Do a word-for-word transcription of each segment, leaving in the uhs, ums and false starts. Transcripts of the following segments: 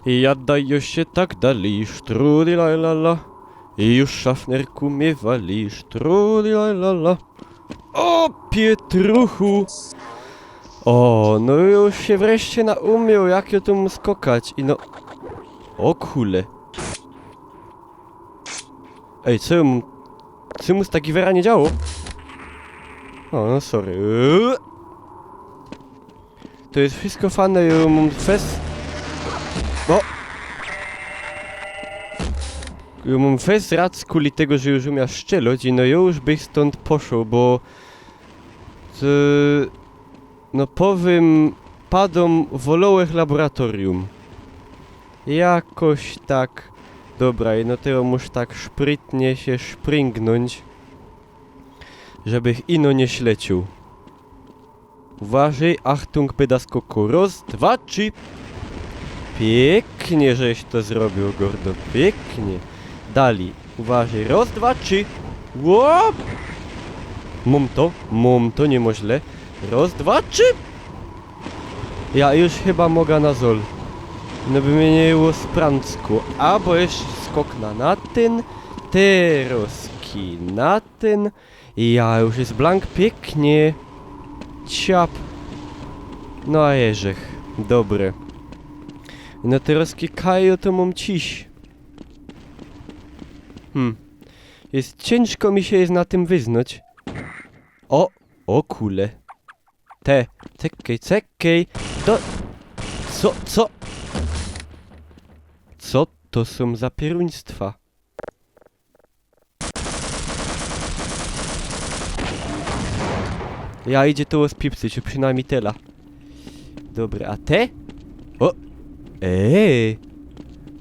I jadaj już sie tak dalij, sztrudi laj la la. I już, szafnerku, mie wali, sztrudi laj la la. O, Pietruchu! O, no już sie wreszcie naumiał, jak jŏ tu mōm skokać. I no... O kule. Ej, co jŏ mōm... Co mōm tak wera niy działo? O, no sorry. Eee. To je wszystko fajne, jŏ mōm fest... O! Jŏ mōm fest rad kuli tego, że już umiał strzelać i no już bych stōnd poszoł, bo... Ty... No powiym, padōm w olołych laboratorium. Jakoś tak. Dobra, i no tego musz tak szprytnie sie szpryngōńć, żebych ino niy śleciōł. Uważaj, Achtung, byda skoku. Roz, dwa, trzi. Piyknie żeś to zrobiōł, Gordo, piyknie. Dali. Uważaj, roz, dwa, trzi. Łop! Mōm to, mōm to, niy może źle. Roz, dwa, trzi. Ja już chyba moga na zol. No by mie niy było sprāncko. Abo jeszcze skok na, na tyn. Terozki na tyn. Ja, już je blank, piyknie. Ciap. No a jeżech. Dobry. No terozki kaj jŏ to mōm ciś. Hmm. Je ciynżko mi sie je na tym wyznać. O! O kule. Te. Cekej, cekej. Do... Co, co? Co to sōm za pieruństwa? Ja, idzie to ôspipcyć, przinajmnij tela. Dobra, a te? O! Ej!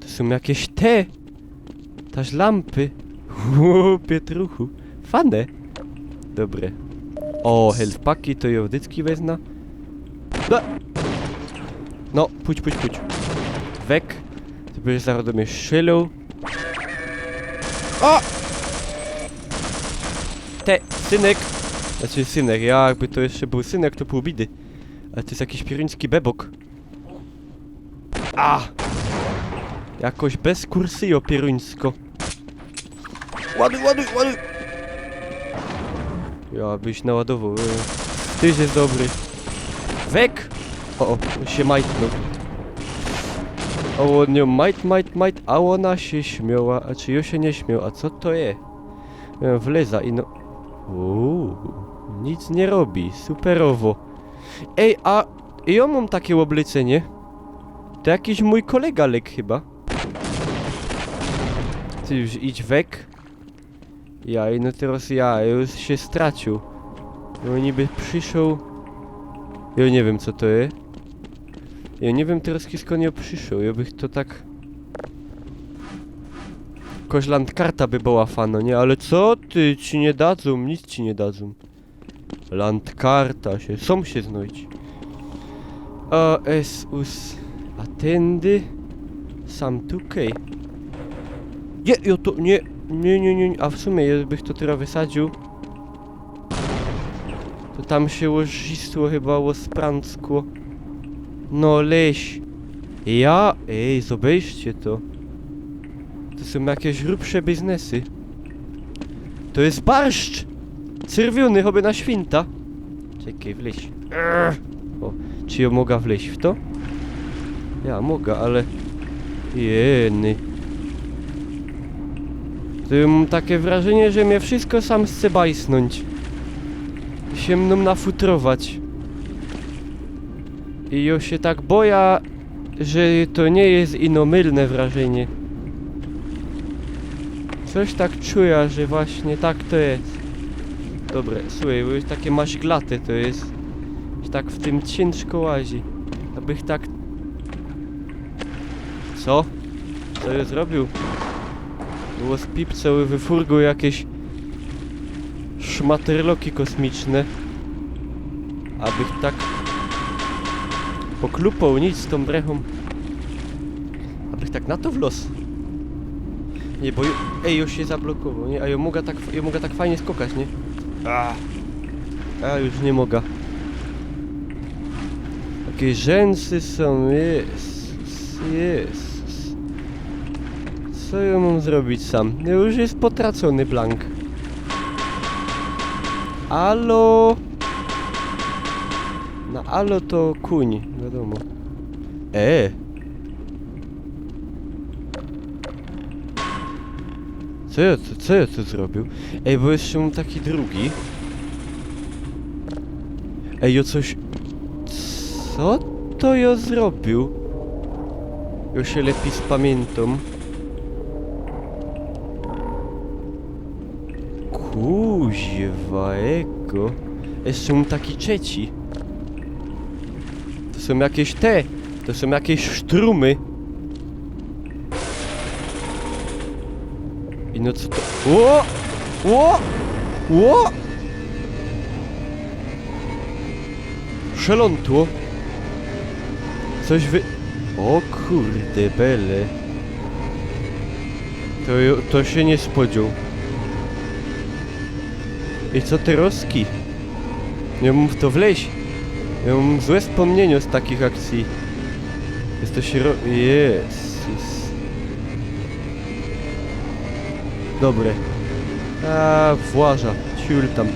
To sōm jakeś te! Taż lampy. Ło, Pietruchu. Fane. Dobre. O, health packi, to jŏ wdycki wezna. No! No, puść, puść, puść. Wek. Ty byś zarŏz do mie strzelōł. O! Te, synek! Znaczy synek, ja jakby to jeszcze bōł synek, to pōł bidy. Ale to je jakiś pieruński bebok. A! Jakoś bez kursyjo pieruńsko. Ładuj, ładuj, ładuj! Ja byś naładowoł, e, tyż je dobry. Wek! O, o, sie majtnōł. O, ôn mioł majt, majt, majt, a ôna sie śmioła, a czy jŏ sie niy śmioł, a co to je? E, wleza i no... Uuu, nic niy robi, superowo. Ej, a jŏ mōm takie ôblycenie. To jakiś mōj kolega lek chyba. Ty już idź wek. Ja, i no terŏz ja, już sie straciōł. No niby przyszoł. Jŏ niy wiym, co to je. Jŏ niy wiym terŏz, skōnd jŏ przyszoł. Jŏ bych to tak... Koś landkarta by była fano, niy? Ale co ty? Ci niy dadzōm, nic ci niy dadzōm. Landkarta sie, sōm sie znojdzisz. A, es, us. A tyndy? Sam tukej. Niy, jŏ to, niy, niy, niy, niy, a w sumie jŏ bych to terŏz wysadziōł. To tam sie ôżistło chyba ôsprancko. No leś. Ja, ej, zobejrzcie to. To sōm jakeś rubsze biznesy. To je barszcz! Cyrwiōny, choby na świynta. Czekej, wleź. Ech. O, czy jŏ moga wleź w to? Ja moga, ale... Jeny. To jŏ mōm takie wrażynie, że mie wszystko sam chce bajsnōńć. Sie mnōm nafutrować. I jŏ sie tak boja, że to niy je inomylne wrażynie. Coś tak czujã, że właśnie tak to je. Dobre, słuchej, bo już takie masz glaty to je. Że tak w tym ciynżko łazi. Abych tak... Co? Co jŏ zrobiōł? Było z pipcoły wyfurgōł jakeś szmaterloki kosmiczne. Abych tak poklupoł nic z tōm brechōm. Abych tak na to wlŏz. Niy, bo ju-, ej, już sie zablokowoł, niy? A jŏ moga tak, f-, jŏ moga tak fajnie skokać, niy? A. A, już niy moga. Takie rzęsy sōm, Jezus, Jezus. Co jŏ mōm zrobić sam? No już je potracōny blank. Alo? Na alo to kōń, wiadōmo. E! Co jŏ, co, co jŏ tu zrobiōł? Ej, bo jeszcze mōm taki drugi. Ej, jŏ coś... Co to jŏ zrobiōł? Już sie lepij spamiyntōm. Kuźwa jego. Jeszcze mōm taki trzeci. To sōm jakeś te. To sōm jakeś sztrumy. I no co to? Ło! Ło! Ło! Szelōntło. Coś wy... O kurde bele. To, to sie niy spodzioł. I co te roski? Niy mōm w to wleź. Jŏ mōm złe spōmniynie z takich akcji. Jest to sierot... Jezus. Dobre. A, właża. Ciul tam.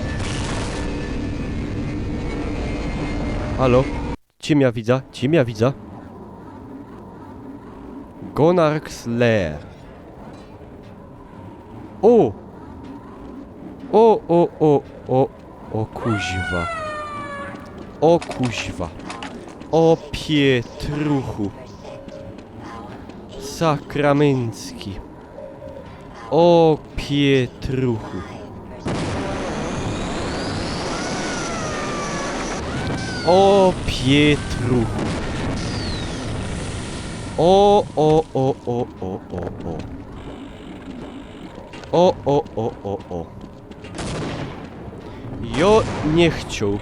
Halo? Czym jŏ widzã? Czym jŏ widzã? Gonark's Lair. O! O, o, o, o, o kuźwa. O kuźwa. O pietruchu. Sakramyncki. O pietruchu. O pietruchu. O, o, o, o, o, o, o. O, o, o, o, o. Jŏ niy chcioł.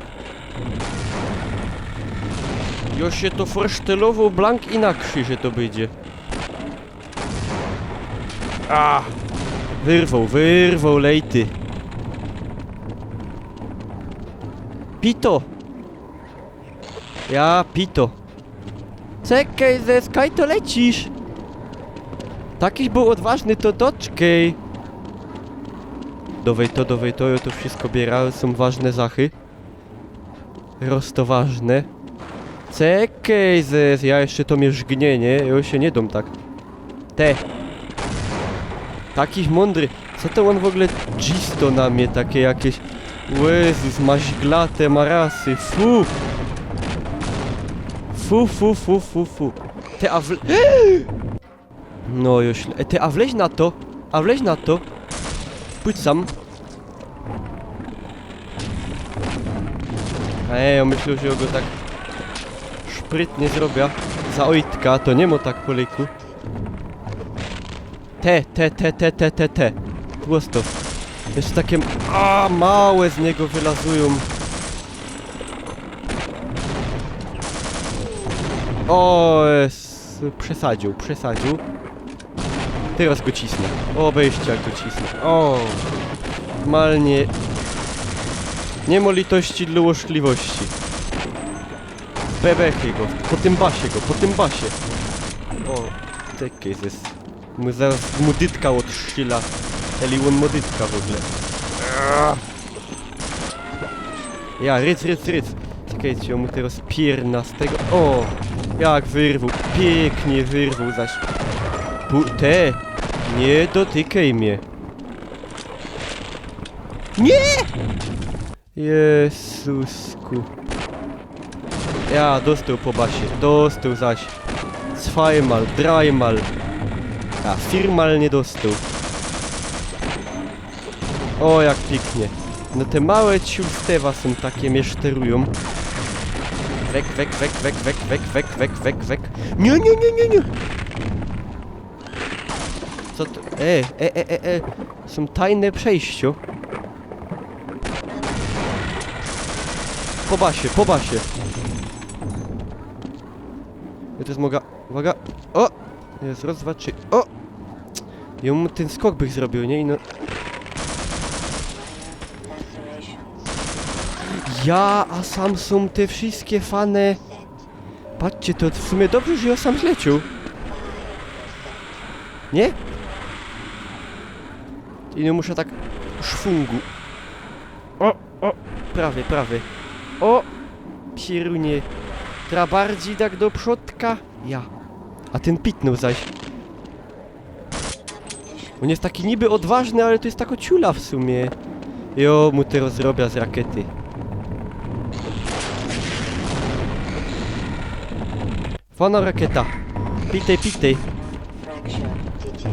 Jŏ sie to forsztelowoł blank inakrzyj, że to bydzie. A! Wyrwoł, wyrwoł, lejty. Pito! Ja, pito. Czekej, zeskaj, to lecisz. Takiś bōł ôdważny, to doczkej. Dowej to, dowej to, jŏ to wszystko biera, sōm ważne zachy. Roztoważne. Czekej, zes, ja jeszcze to mie żgnie, nie? Jŏ sie niy dōm tak. Te. Takich mōndry. Co to ôn w ôgōle gisto na mie takie jakeś? Jezus, maś glate marasy. Fu. Fu, fu, fu, fu, fu. Te, a w... No już. E, te, a wleź na to. A wleź na to. Pōdź sam. Ej, jŏ myślōł, że jŏ go tak szprytnie zrobiã. Za ojtka, to niy mŏ tak po lyku. Te, te, te. Prosto. Jeszcze takie... A, małe z niego wylazujōm. O, jest. Przesadził, przesadził. Teraz go cisnę. Ôbejście, jak go cisnę. O! Normalnie. Niy mŏ litości dlŏ ôszkliwości. Bebechy go, po tym basie go, po tym basie. O, czekej, zes. Mu zaraz mu dytka ôdszczila. Eli ôn mŏ dytka w ôgōle. Ja, ryc, ryc, ryc. Czekejcie, jŏ mu teraz piyrna z tego. O! Jak wyrwoł. Piyknie wyrwoł zaś. Pu-, te! Niy dotykej mie. Niy! Jezusku. Ja, dostoł po basie. Dostoł zaś. Zweimal, dreimal. A, viermal niy dostoł. O, jak piyknie. No te małe ciulstewa sōm takie, mie szterujōm. Wek, wek, wek. Niy, niy, niy, niy, niy. Co to? E, e, e, e, e. Sōm tajne przejścia. Po basie, po basie. Ja teraz mogã... Uwaga. O! Jest raz, dwa, trzy. O! Ja mu tyn skok bych zrobił, nie? I no... Ja, a sam sōm te wszystkie fane. Patrzcie, to w sumie dobrze, że jŏ sam zleciył. Niy? I no muszã tak szwungu. O, o, prawie, prawie. O, pierunie. Tra bardzij tak do przodka. Ja. A tyn pitnōł zaś. Ôn je taki niby ôdważny, ale to je takŏ ciula w sumie. Jo, mu to rozrobiã z rakiety. Fano rakieta. Pitej, pitej.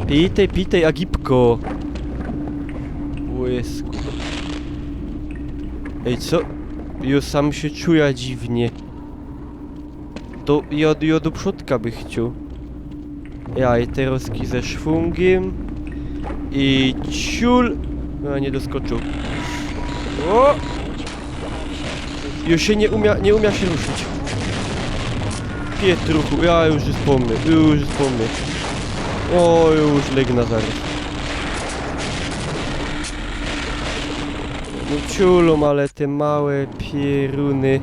Pitej, pitej, a gibko. Ôj, sku-, ej, co? Jo sam sie czujã dziwnie. To jo, jo do przodka by chcioł. Ja, i terŏz ze szwungym. I ciul. A, niy doskoczōł. O! Już sie niy umiã, niy umiã sie ruszyć. Pietruchu, ja już je po mie, już je po mie. O, już legnã zarŏz. No ciulōm, ale te małe pieruny.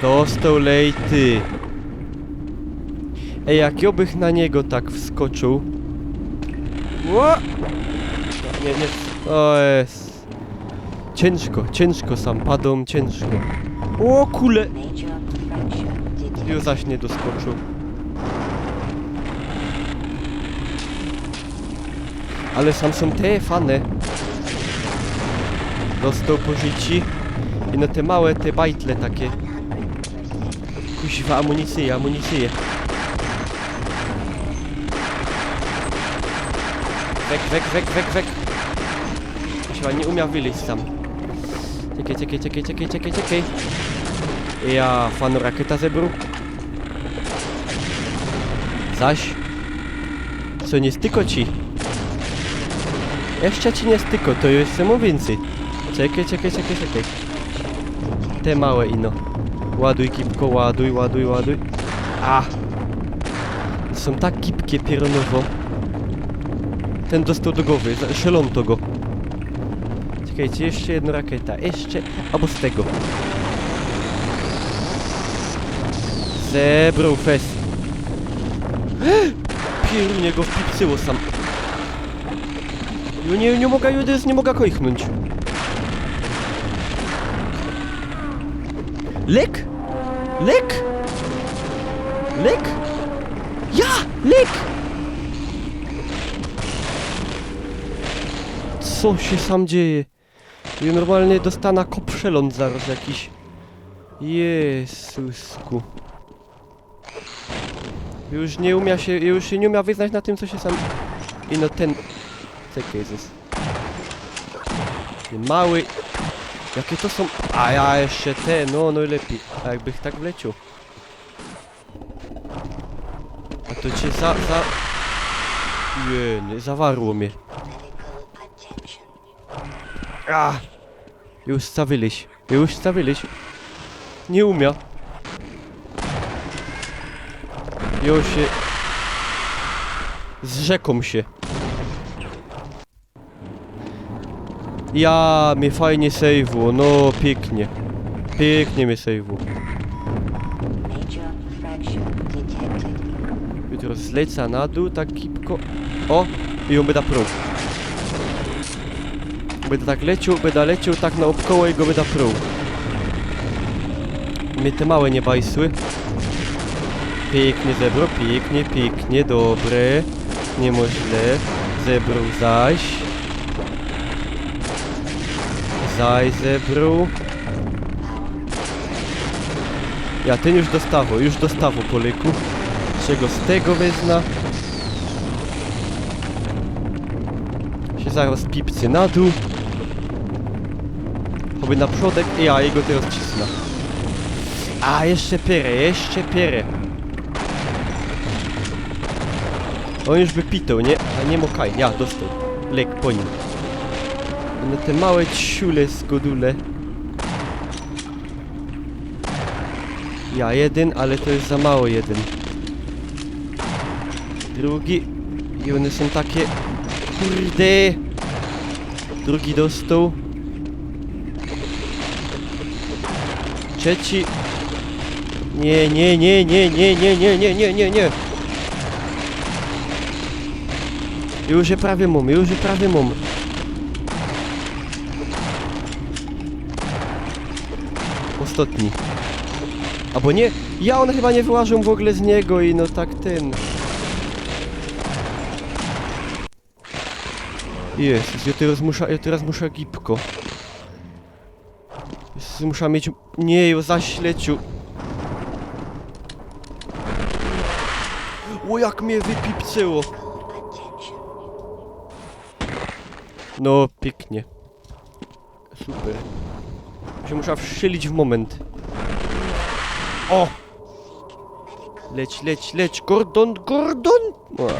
Dostoł lejty. Ej, jak jo bych na niego tak wskoczōł. Ło! Niy, niy. O, je. Ciynżko, ciynżko sam padōm, ciynżko. O kule! Ju zaś niy doskoczōł. Ale sam sōm te fany. Dostoł po życiu. I no te małe, te bajtle takie. Kuźwa, amunicyje, amunicyje. Wek, wek, wek, wek, wek. Kuźwa, niy umiã wylyź sam. Ciekej, ciekej, ciekej, ciekej, ciekej, ciekej. Ja, fano rakieta zebrōł. Zaś. Co, niy stykŏ ci? Jeszcze ci niy stykŏ, to jeszcze mōm wiyncyj. Ciekej, ciekej, ciekej, ciekej. Te małe ino. Ładuj, gibko, ładuj, ładuj, ładuj. A! Sōm tak gibkie pierōnowo. Tyn dostoł do gowy, za-, szelōm to go. Ciekejcie, jeszcze jedna rakieta, jeszcze, abo z tego. Zebrōł fest. Pierunie, go wpipcyło sam. Jo niy, niy moga, jo niy moga kojchnōńć. Lyk? Lyk? Lyk? Ja! Lyk! Co sie sam dzieje? Jo normalnie dostanã kop szelōm zarŏz jakiś. Jezusku. Już niy umiã sie, już sie niy umiã wyznać na tym, co sie sam... I no ten... Czekej, Jezus. Ty mały. Jakie to sōm... A ja jeszcze te, no, nojlepij. A jakbych tak wlecioł. A to cię za... za... Jeny, zawarło mie. A! Już stawiłeś. Już stawiłeś. Niy umiã. Już sie... Zrzekōm sie. Ja, mie fajnie save'ło, no piyknie. Piyknie mie save'ło. Jutro zlecã na dōł, tak gibko. O! I jōm byda pruł. Byda tak lecioł, byda lecioł tak na ôbkoło i go byda pruł. Mie te małe niy bajsły. Piyknie zebroł, piyknie, piyknie, dobre. Niy mōże źle. Zebroł zaś. Zaś zebroł. Ja, tyn już dostawoł, już dostawoł po lyku. Czego z tego wyznã? Sie zarŏz pipcy na dōł. Choby na przodek, ja jego terŏz cisnã. A, jeszcze pyrę, jeszcze pyrę. Ôn już by pitoł, niy? A niy mōm kaj. Ja, dostoł. Lyk po nim. No te małe ciule z godule. Ja, jedyn, ale to je za mało jedyn. Drugi. I ône sōm take. Kurde. Drugi dostoł. Trzeci. Niy, niy, niy. Już je prawie mōm, już je prawie mōm. Ôstatni. Abo niy? Ja, ône chyba niy wyłażōm w ôgōle z niego i no tak tyn. Jezus, ja teroz musza, ja teroz musza gibko. Jezus, musza mieć... Niy, już zaś leciōł. Ô, jak mie wypipcyło. No, piyknie. Super. Już sie musza wszylić w mōment. Ô! Leć, leć, leć, Gordon, Gordon! Ła.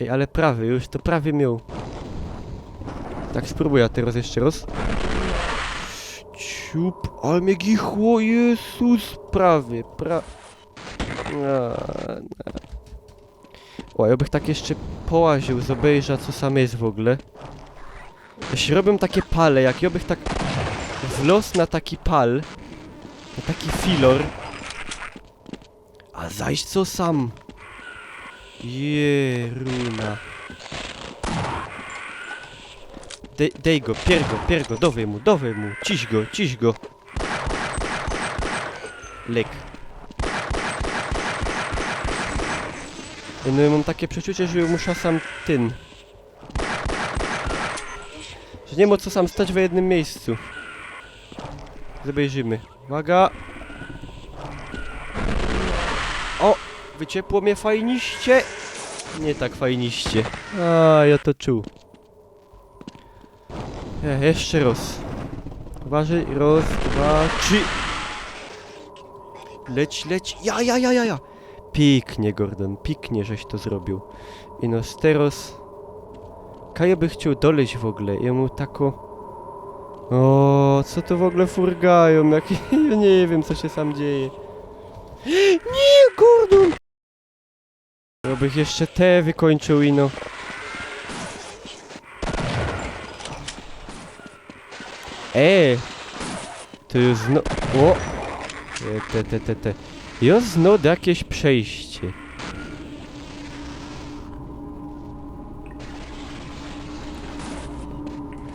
Ej, ale prawie, już to prawie mioł. Tak, sprōbujã teroz jeszcze roz. Ciup, ale mie gichło, Jezus, prawie, pra... A, a. Ô, jo bych tak jeszcze połaziōł, zobejrza, co sam je w ôgōle. Jeźli robiōm takie pale, jak jo bych tak wloz na taki pal, na taki filor. A zaś co sam? Jeruna. Dej, dej go, pier go, pier go, dowej mu, dowej mu, ciś go, ciś go. Lyk. No i mōm takie przeczucie, że musza sam tyn. Że niy mo co sam stać w jednym miyjscu. Zobejrzymy. Uwaga. Ô! Wyciepło mie fajniście. Niy tak fajniście. A, jo to czuł. E, jeszcze roz. Uważaj, roz, dwa, trzi. Leć, leć. Ja, ja, ja, ja, ja. Piyknie, Gordon, piyknie żeś to zrobiōł. Ino z teroz... Kaj jo by chcioł doleć w ôgōle? Jo mōm tako... Ô, co to w ôgōle furgajōm? Jak... jo niy wiym, co sie sam dzieje. Niy, Gordon! Jo bych jeszcze te wykōńczył, ino. E! To już zno... Ô! E, te, te, te, te. Już znod jakieś przejście.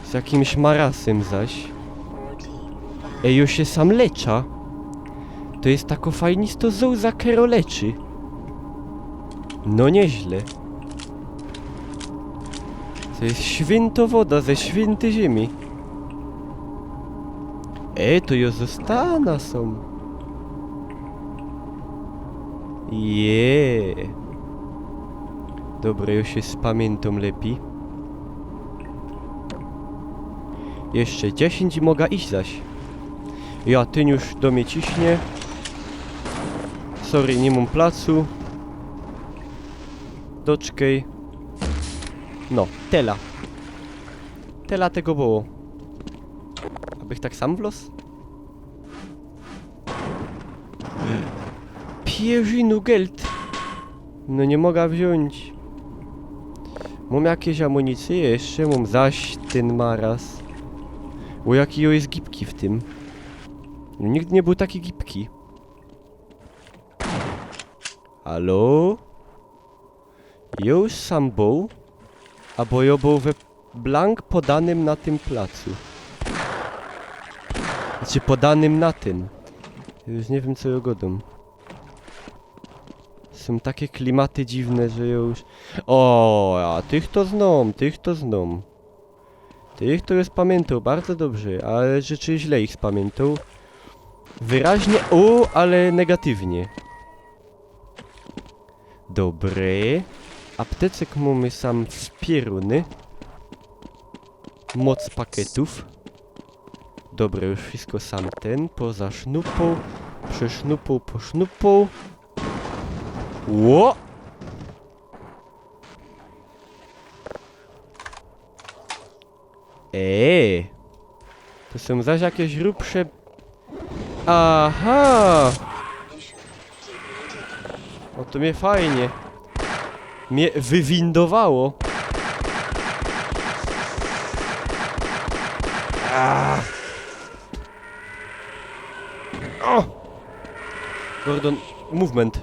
Z jakimś marasym zaś. Ej, już sie sam lecza. To je tako fajnisto zołza, kero leczy. No niyźle. To je świynto woda ze świyntyj ziymi. E, to jo zostana sam. Je. Dobra, już sie spamiyntōm lepij. Jeszcze dziesiyńć i moga iś zaś. Ja, tyn już do mie ciśnie. Sorry, niy mōm placu. Doczkej. No, tela. Tela tego było. Abych tak sam wlōz? Pierzynu geld. No niy moga wziōńć. Mōm jakieś amunicje? Jeszcze mōm zaś tyn maras. Ô, jaki jo je gibki w tym. Nigdy niy bōł taki gibki. Halo? Już sam bōł? Abo jo bōł we blank podanym na tym placu. Znaczy podanym na tym. Już niy wiym, co jo godōm. Sōm takie klimaty dziwne, że jo już... Ô, a tych to znōm, tych to znōm. Tych to już spamiyntōł bardzo dobrze, ale rzeczy źle ich spamiyntōł. Wyraźnie, ô, ale negatywnie. Dobre. Apteczek mōmy sam w pierōny. Moc pakietōw. Dobre, już wszystko sam tyn. Pozasznupōł, przesznupōł, posznupōł. Ło! Ej! To sōm zaś jakieś rubsze... Aha! Ô, to mie fajnie. Mie wywindowało. A! Ô! Gordon, movement.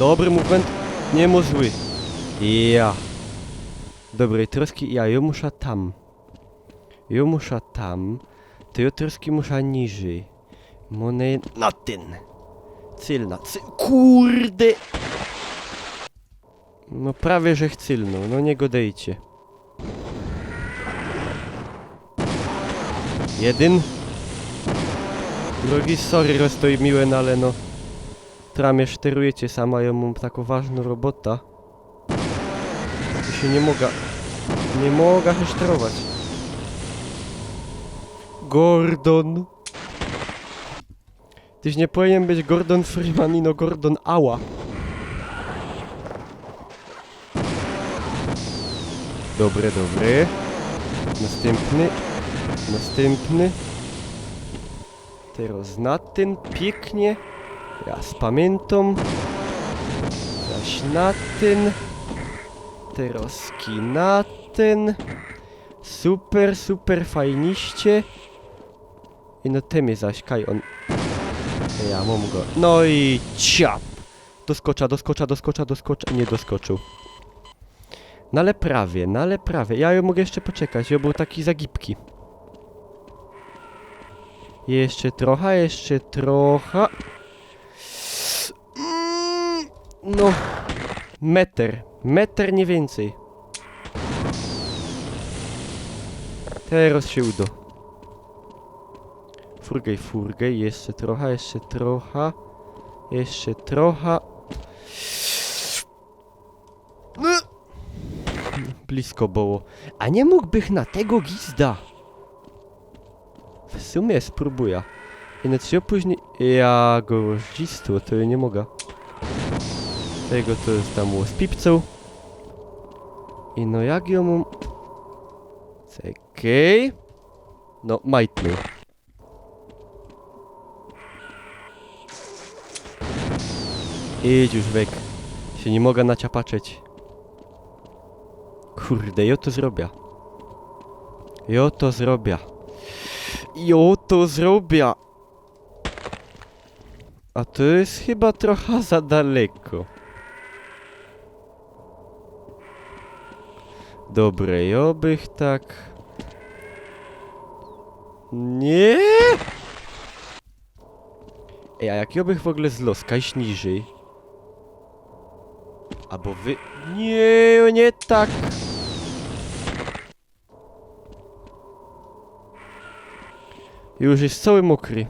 Dobry movement. Niy mō zły. Ja. Dobrej troski, ja, jo musza tam. Jo musza tam. To jo troski musza niżyj. Mōne na tyn. Cylna, cy-, kurde. No prawie żech cylnōł, no niy godejcie. Jedyn. Drugi, sorry, roztōjmiłyn, no ale no. Tera mie szterujecie sama, jo mōm takõ ważnõ robota. I sie niy moga. Niy moga sie szterować. Gordon. Tyś niy powiniyn być Gordon Freeman, ino Gordon Ała. Dobry, dobry. Nastympny. Nastympny. Teroz na tyn, piyknie. Ja spamiyntōm. Zaś na tyn. Teroski na tyn. Super, super, fajniście. I no ty mie zaś, kaj ôn. Ja mōm go. No i ciap. Doskocza, doskocza, doskocza, doskocza. Niy doskoczył. No ale prawie, no ale prawie. Ja jo mogã jeszcze poczekać, jo bōł taki za gibki. Jeszcze trocha, jeszcze trocha. Mm, no. Meter. Meter, niy wiyncyj. Teroz sie udo. Furgej, furgej, jeszcze trocha, jeszcze trocha. Jeszcze trocha. Blisko było. A niy mōgłbych na tego gizda? W sumie sprōbujã. I no co jo późnij... Ja go zdzistło, to jo niy moga. Tego to jo tam było z pipcą. I no jak jo mōm... Czekej. No, majtny. Idź już weg. Sie niy moga na cia patrzeć. Kurde, jo to zrobiã. Jo to zrobiã. Jo to zrobiã. A to je chyba trocha za daleko. Dobre, jo bych tak... Niy! Ej, a jak jo bych w ogōle zloz kajś niżyj? Abo wy... Niy, niy tak! Już je cały mokry.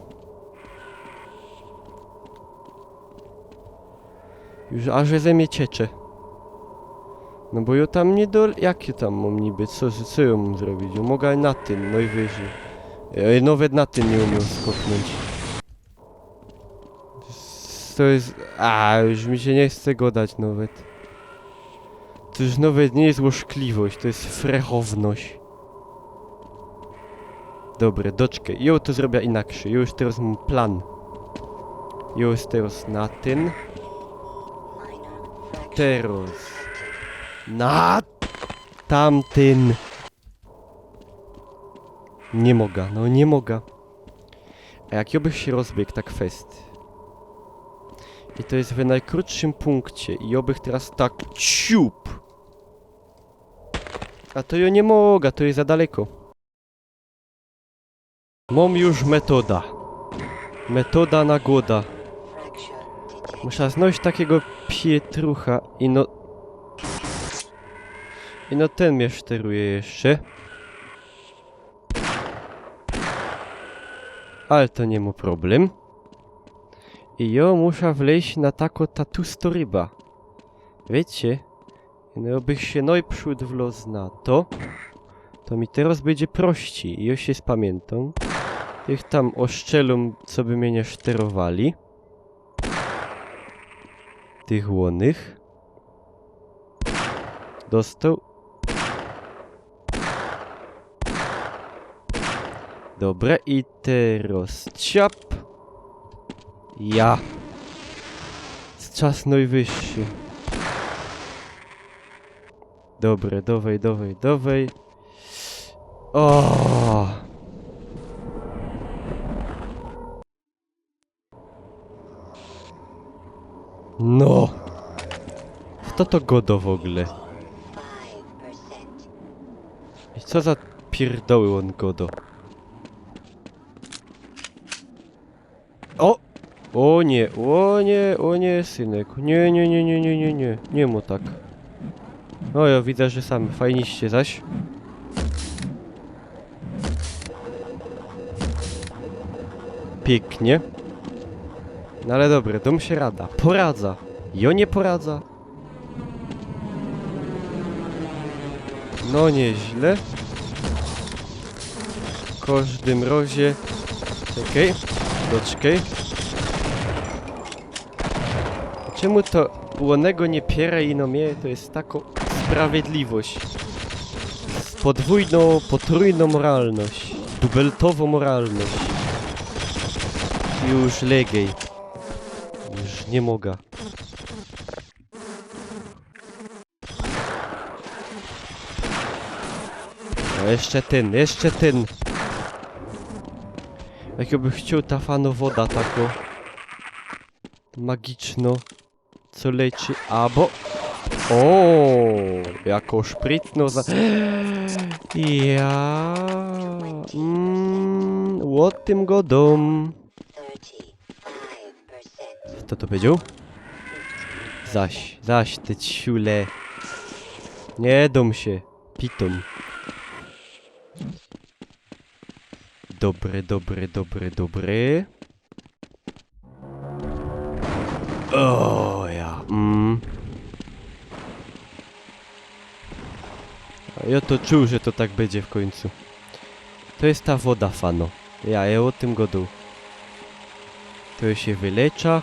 Już aż ze mie ciecze. No bo jo tam niy dol... Jak jo tam mōm niby? Co, co jo mōm zrobić? Jo moga na tyn, nojwyżyj. Ej, nawet na tyn niy umiã skoknōńć. To je... A, już mi sie niy chce godać nawet. To już nawet niy je złośliwość, to je frechowność. Dobre, doczkej. Jo to zrobiã inakrzyj. Jo już teroz mōm plan. Jo już teroz na tyn. Teroz na tamtyn. Niy moga, no niy moga. A jak jo bych sie rozbieg tak fest? I to je w nojkrōtszym punkcie. I jo bych teroz tak ciup. A to jo niy moga, to je za daleko. Mōm już metoda. Metoda na głoda. Muszã znojś takigo pietrucha i no... I no tyn mie szteruje jeszcze. Ale to niy mōm problem. I jo muszã wlejś na tako ta tusto ryba. Wiycie? No, bych sie nojprzōd wloz na to, to mi teroz bydzie prościj. I jo sie spamiyntōm. Tych tam oszczelōm, co by mie niy szterowali. Tych ônych. Dostoł. Dobre, i teroz ciap. Ja. Czas nojwyższy. Dobre, dowej, dowej, dowej. O! No. Co to gŏdŏ w ôgōle? I co za piyrdoły ôn gŏdŏ? O! O niy, o niy, o niy, synek. Niy, niy, niy, niy, niy, niy, niy. Niy mō tak. No jo, widzã, że sam fajniście zaś. Piyknie. No ale dobra, dōm sie rada. Poradzã. Jo niy poradzã. No niyźle. W kożdym rozie. Okej. Doczkej. Czymu to ônego niy piere, ino mie? To je takŏ sprawiedliwość. Podwōjnŏ, potrójnŏ moralność. Dubeltowŏ moralność. Już legej. Już niy moga. A jeszcze tyn, jeszcze tyn. Jak jŏ bych chcioł ta fano woda takŏ magicznŏ, co leczy, abo... O, jako szprytno za... Ja... Mm, ô tym gŏdōm. Kto to powiedzioł? Zaś, zaś, te ciule. Niy dōm sie. Pitōm. Dobry, dobry, dobry, dobry. O, ja. Mm. A jŏ to czuł, że to tak bydzie w kōńcu. To je ta woda, fano. Ja, jŏ ô tym gŏdōm. To sie wylecza.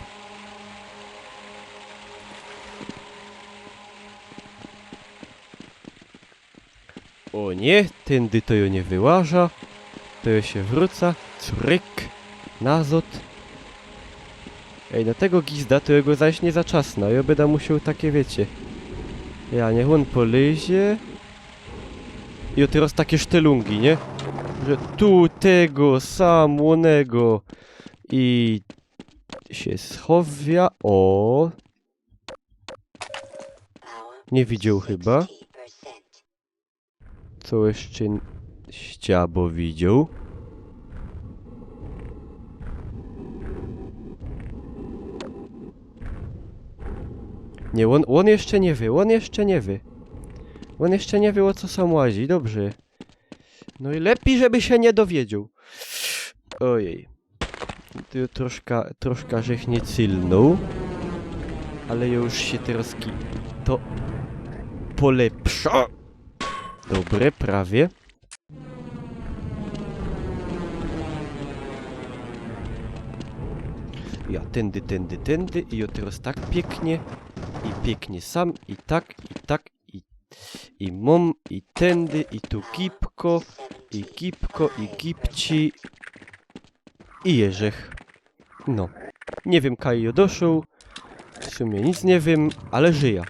O niy, tyndy to jŏ niy wyłażã. To jŏ sie wrōcã. Curyk. Nazŏd. Ej, no tego gizda to jŏ go zaś niy zaczasnã. Jŏ byda musioł takie, wiycie. Ja, niych ôn polyzie. I ôd tyrŏz takie sztelungi, niy? Że tu tego, sam, ônego. I sie schowia. O. Niy widzioł chyba. Co jeszcze ściabo widzioł? Niy, ôn, ôn jeszcze niy wiy, ôn jeszcze niy wiy. Ôn jeszcze niy wiy, ô co sam łazi, dobrze. No i lepij, żeby sie niy dowiedzioł. Ojej. Tu troszka, troszka żech niy cylnōł. Ale już sie tyrŏz ki-, to polepsza. Dobre, prawie. Ja, tyndy, tyndy, tyndy i jŏ tyrŏz tak piyknie. I piyknie sam, i tak, i tak, i, i mōm, i tyndy, i tu gibko, i gibko, i gibci. I jeżech. No. Niy wiym, kaj jŏ doszoł. W sumie nic niy wiym, ale żyjã.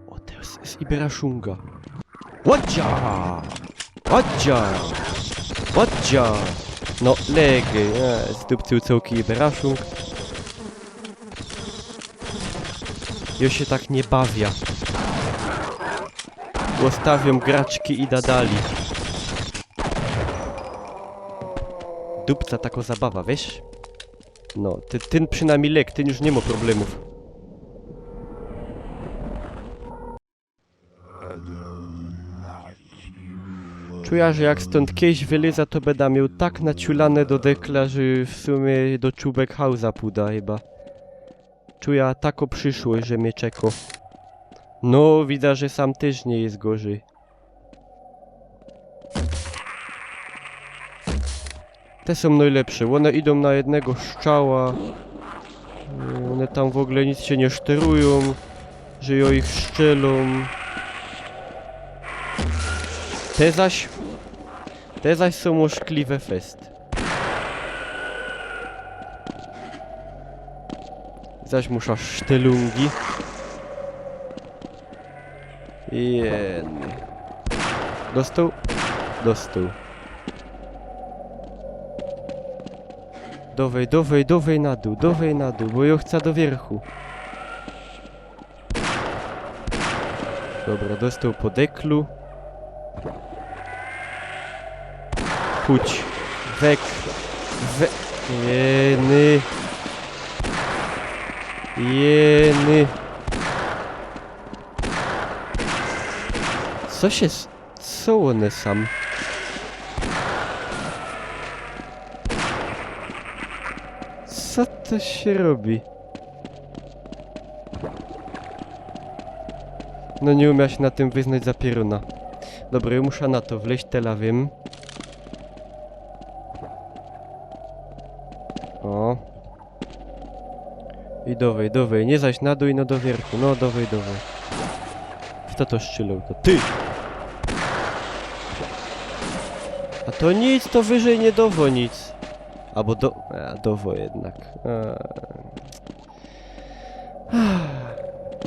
O, tyrŏz je iberaszunga. Ładża! Ładża! Ładża! No, legi, e, zdupcył cołki iberaszung. Jŏ sie tak niy bawiã. Ôstawiōm graczki i da dali. Dupca takŏ zabawa, wiysz? No, ty, tyn przinajmnij lek, tyn już niy mŏ problemōw. Czujã, że jak stōnd kejś wylyzã, to byda mioł tak naciulane do dekla, że w sumie do czubek hausa puda chyba. Czujã takŏ prziszłość, że mie czekŏ. No, widzã, że sam tyż niy je gorzyj. Te sōm nojlepsze, ône idōm na jednego strzała. Ône tam w ôgōle nic sie niy sztyrujōm, że jŏ ich szczelōm. Te zaś, te zaś sōm ôszkliwe fest. Zaś muszã sztelungi. Jedny. Dostoł? Dostoł. Dowej, dowej, dowej na dōł, dowej na dōł, bo jŏ chcã do wierchu. Dobra, dostoł po deklu. Puć. Wek. We... Jeny. Jeny. Co sie s-, co ône sam? Co to sie robi? No niy umiała sie na tym wyznać za piyrōna. Dobra, jo musza na to wlyźć, tela wiym. O. I dowej, dowej, niy zaś na dōł, no do wierchu, no dowej, dowej. Fto to strzylōł? To ty! A to nic, to wyżyj niy dowo nic. Abo do... A, dowo jednak. A.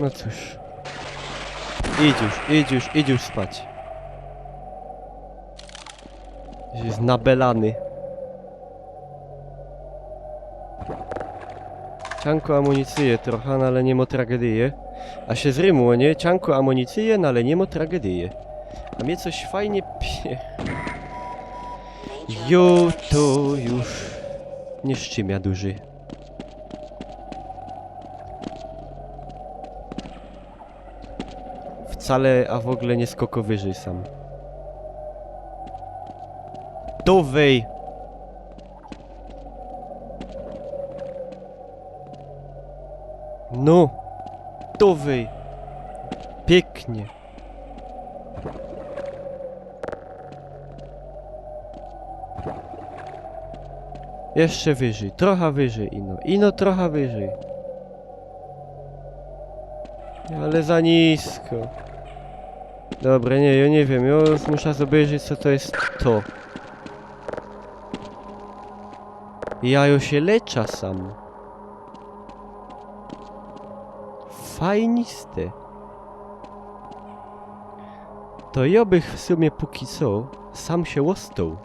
No cōż. Idź już, idź już, idź już spać. Już je nabelany. Cianko amunicyje trocha, no ale niy mo tragedyje. A sie zrymło, niy? Cianko amunicyje, no ale niy mo tragedyje. A mie coś fajnie pie... Jo, to już niy szczymia duży. Wcale, a w ôgōle niy skoko wyżyj sam. Dowej! No! Dowej! Piyknie! Jeszcze wyżyj, trocha wyżyj, ino, ino trocha wyżyj. Ale za nisko. Dobra, niy, jo niy wiym, jo musza zobaczyć, co to je to. Ja jo sie lecza sam. Fajniste. To jo bych w sumie póki co sam sie ôstoł.